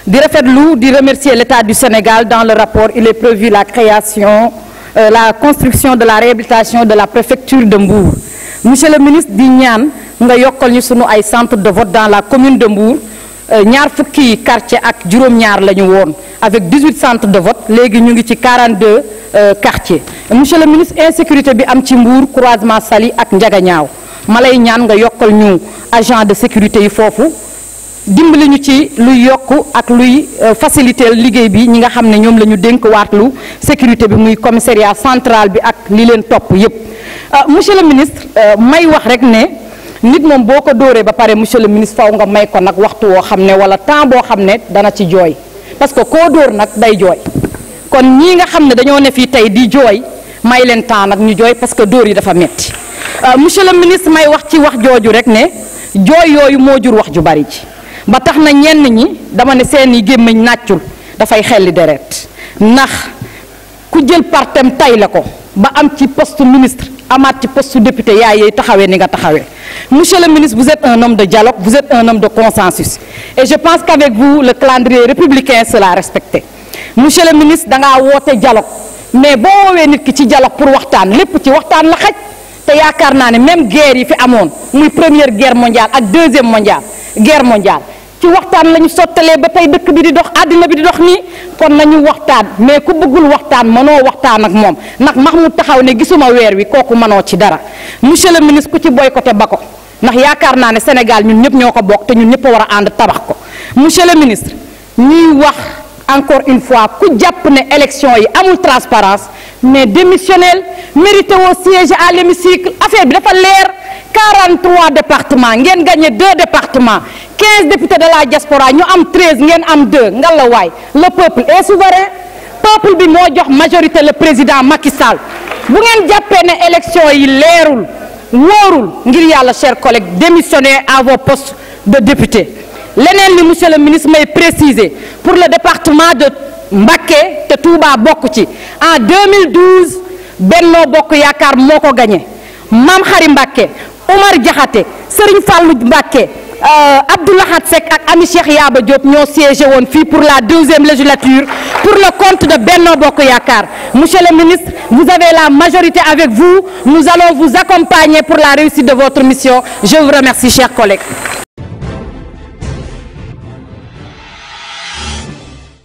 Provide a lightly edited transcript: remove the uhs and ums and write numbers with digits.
di rafetlu di remercier l'État du Sénégal. Dans le rapport, il est prévu la création, la construction de la réhabilitation de la préfecture de Mbour. Monsieur le ministre, di ñaan nga yokkal ñu sunu ay centre de vote dans la commune de Mbour. ñaar fukki quartier ak juróom-ñaar la ñu woon avec 18 centres de vote léegi ñu ngi ci 42 quartiers. Monsieur le ministre, insécurité bi am ci Mbour croisement Saly ak Njagañaaw ma lay ñaan nga yokkal ñu agent de sécurité yi foofu dimbali ñu ci luy yokk ak luy faciliter liggéey bi ñi nga xam ne ñoom la ñu dénk waatlu sécurité bi muy commissariat central bi ak li leen topp yépp. Monsieur le ministre, may wax rek ne nit moom boo ko dóoree ba pare monsieur le ministre faw nga may ko nag waxtu woo xam ne wala temps boo xam ne dana ci jooy parce que koo dóor nag day jooy kon ñii nga xam ne dañoo ne fii tey di jooy may leen temps nag ñu jooy parce que dóor yi dafa metti. Monsieur le ministre, may wax ci wax jooju rek ne jooy yooyu moo jur wax ju bari ji ba tax na ñenn ñi dama ne seeni gémmiñ nàccul dafay xelli deret ndax ku jël partem tay la ko ba am ci poste ministre amaat ci poste député yaa yey taxawee ni nga taxawee. Monsieur le ministre, vous êtes un homme de dialogue, vous êtes un homme de consensus et je pense qu'avec vous le calendrier républicain sera respecté. Monsieur le ministre, da ngaa woote dialogue mais boo woowee nit ki ci dialogue pour waxtaan lépp ci waxtaan la xaj te yaakaar naa ne même guerre yi fi amoon muy première guerre mondiale ak deuxième guerre mondiale ci waxtaan la ñu sottalee ba tey dëkk bi di dox àddina bi di dox nii kon nañu waxtaan mais ku bëggul waxtaan mënoo waxtaan ak moom ndax Mahmoud taxaw ne gisuma weer wi kooku mënoo ci dara. Monsieur le ministre, ku ci boycotté ba ko ndax yaakaar naa ne Sénégal ñun ñëpp ñoo ko bokk te ñun ñëpp a war a ànd tabax ko. Monsieur le ministre, ñuy wax encore une fois ku jàpp ne élection yi amul transparence mais démissionnel mérité au siège à l'hémicycle affaire bi dafa leer. 43 départements ngeen gagné 2 départements 15 députés de la diaspora ñu am 13 ngeen am 2 ngalla waay le peuple est souverain peuple bi moo jox majorité le président Macky Sall bu ngeen jàppee ne élection yi leerul wóorul ngir yàlla chers collègues démissionnez à vos postes de députés. leneen li monsieur le ministre may préciser pour le département de Mbacké te Touba bokk ci en 2012 Benno Bokk Yaakaar moo ko gagné Mame Khary Mbacké Omar Diakhaté Serigne Fallou Mbacké Abdoulahat Seck ak Ami Cheikh Yaba Diop ñoo siégé woon fii pour la 2e législature pour le compte de Benno Bokk Yaakaar. Monsieur le ministre, vous avez la majorité avec vous, nous allons vous accompagner pour la réussite de votre mission. Je vous remercie, chers collègues.